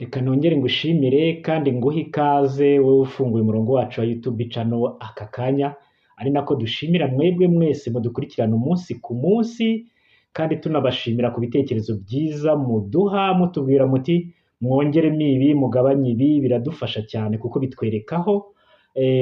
Reka nongere ngushimire kandi nguhe ikaze wowe ufunguye umurongo wacu wa YouTube channel aka kanya, ari nako dushimira mwebwe mwese mudukurikirana umunsi ku munsi, kandi tunabashimira ku bitekerezo byiza muduha, mutubwira muti mwongeremo ibi, mugabanye ibi, biradufasha cyane kuko bitwerekaho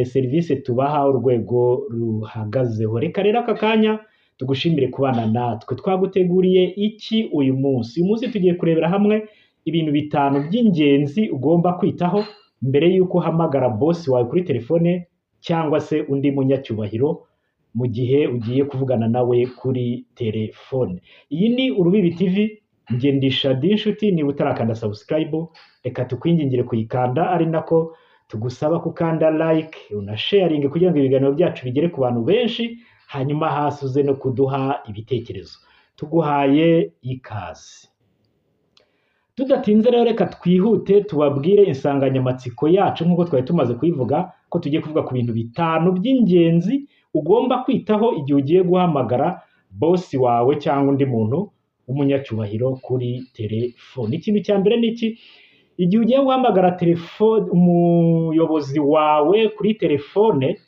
serivisi tubaha urwego ruhagazeho. Reka rero aka kanya tugushimire kubana natwe. Twaguteguriye iki uyu munsi? Uyu munsi tugiye kurebera hamwe ibintu bitanu by'ingenzi ugomba kwitaho mbere y'uko uhamagara bosi wawe kuri telefone cyangwa se undi munyacyubahiro mu gihe ugiye kuvugana nawe kuri telefone. Iyi ni Urubibi TV, njye ndi Shadi Inshuti. Niba utarakanda subscribe, reka tukwingingire kuyikanda, ari nako tugusaba gukanda like unasharinge kugira ngo ibiganiro byacu bigere ku bantu benshi, hanyuma hasi uze no kuduha ibitekerezo. Tuguhaye ikaze. Tudatinze rero, reka twihute tubabwire insanganyamatsiko yacu nk'uko twari tumaze kuyivuga, ko tugiye kuvuga ku bintu bitanu by'ingenzi ugomba kwitaho igihe ugiye guhamagara bosi wawe cyangwa undi muntu w'umunyacyubahiro kuri telefone. Ikintu cya mbere ni iki? Igihe ugiye guhamagara telefone umuyobozi wawe kuri telefone,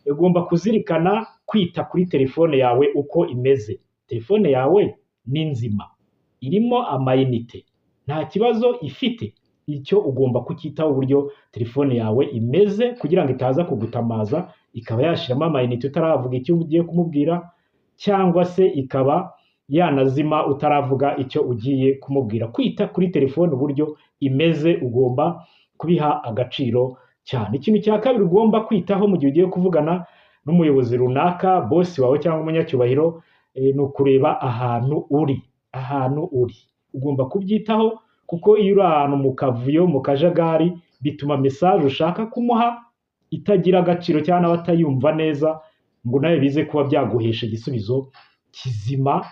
ugomba kuzirikana kwita kuri telefone yawe uko imeze. Telefone yawe ni nzima, irimo amayinite, nta kibazo ifite. Icyo ugomba kucyitaho, uburyo telefone yawe imeze, kugira ngo itaza kugutamaza ikaba yashyiramo amayinite utaravuga icyo ugiye kumubwira, cyangwa se ikaba yanazima utaravuga icyo ugiye kumubwira. Kwita kuri telefone uburyo imeze ugomba kubiha agaciro cyane. Ikintu cya kabiri ugomba kwitaho mu gihe ugiye kuvugana n'umuyobozi runaka, bosi wawe cyangwa umunyacyubahiro, ni ukureba ahantu uri. Ahantu uri ugomba kubyitaho, kuko iyo uri ahantu mu kavuyo, mu kajagari, bituma message ushaka kumuha itagira agaciro cyangwa nawe atayumva neza, ngo nawe bize kuba byaguhesha igisubizo kizima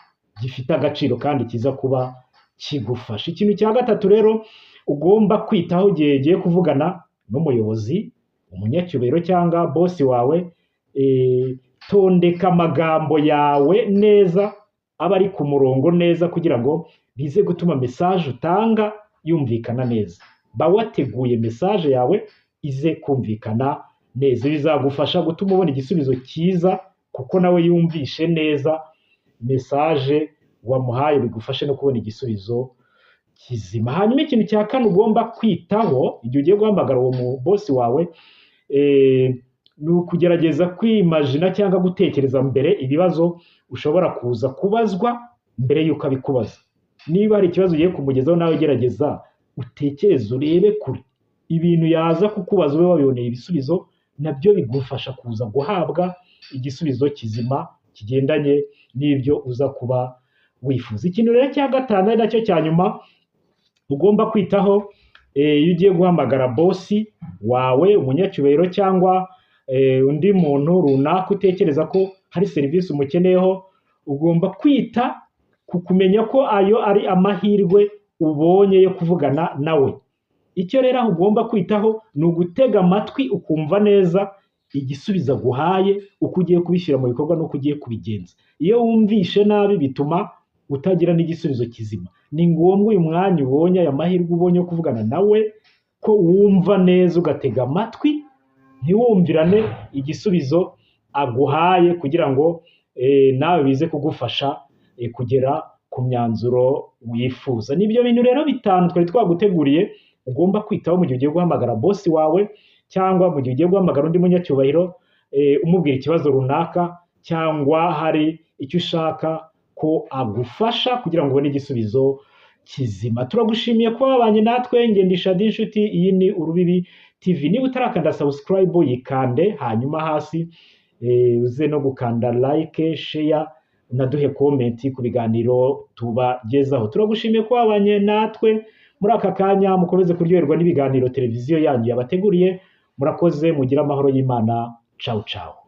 gifite agaciro kandi kiza kuba kigufasha. Ikintu cya gatatu rero ugomba kwitaho igihe ugiye kuvugana n'umuyobozi, umunyacyubahiro cyangwa bosi wawe, tondeka amagambo yawe neza, aba ari ku murongo neza, kugira ngo bize gutuma message utanga yumvikana neza. Ba wateguye message yawe ize kumvikana neza, bizagufasha gutuma ubona igisubizo cyiza kuko nawe yumvishe neza message wamuhaye, bigufashe no kubona igisubizo kizima. Hanyuma ikintu cya kane ugomba kwitaho igihe ugiye guhamagara uwo mu bosi wawe, ni ukugerageza kwimajina cyangwa gutekereza mbere ibibazo ushobora kuza kubazwa mbere y'uko abikubaza. Niba hari ikibazo ugiye kumugezaho, nawe gerageza utekereze, urebe kure ibintu yaza kukubaza, ube wabiboneye ibisubizo. Nabyo bigufasha kuza guhabwa igisubizo kizima kigendanye n'ibyo uza kuba wifuza. Ikintu rero cya gatanu, ari nacyo cya nyuma ugomba kwitaho iyo ugiye guhamagara bosi wawe, umunyacyubahiro cyangwa undi muntu runaka utekereza ko hari serivisi umukeneyeho, ugomba kwita ku kumenya ko ayo ari amahirwe ubonye yo kuvugana nawe. Icyo rero aho ugomba kwitaho ni ugutega amatwi, ukumva neza igisubizo aguhaye, uko ugiye kubishyira mu bikorwa n'uko ugiye kubigenza. Iyo wumvishe nabi bituma utagira n'igisubizo kizima. Ni ngombwa uyu mwanya ubonye, aya mahirwe ubonye yo kuvugana nawe, ko wumva neza, ugatega amatwi, ntiwumvirane igisubizo aguhaye, kugira ngo nawe bize kugufasha kugera ku myanzuro wifuza. Ni ibyo bintu rero bitanu twari twaguteguriye ugomba kwitaho mu gihe ugiye guhamagara bosi wawe cyangwa mu gihe ugiye guhamagara undi munyacyubahiro, umubwira ikibazo runaka cyangwa hari icyo ushaka ko agufasha kugira ngo ubone igisubizo kizima. Turagushimiye kuba wabanye natwe. Ngendisha Inshuti, iyi ni Urubibi TV. Niba utarakanda subscribe, yikande, hanyuma hasi uze no gukanda like, share, unaduhe comment ku biganiro tubagezaho. Turagushimiye kuba wabanye natwe muri aka kanya. Mukomeze kuryoherwa n'ibiganiro televiziyo yanyu yabateguriye. Murakoze, mugire amahoro y'Imana. Ciao ciao.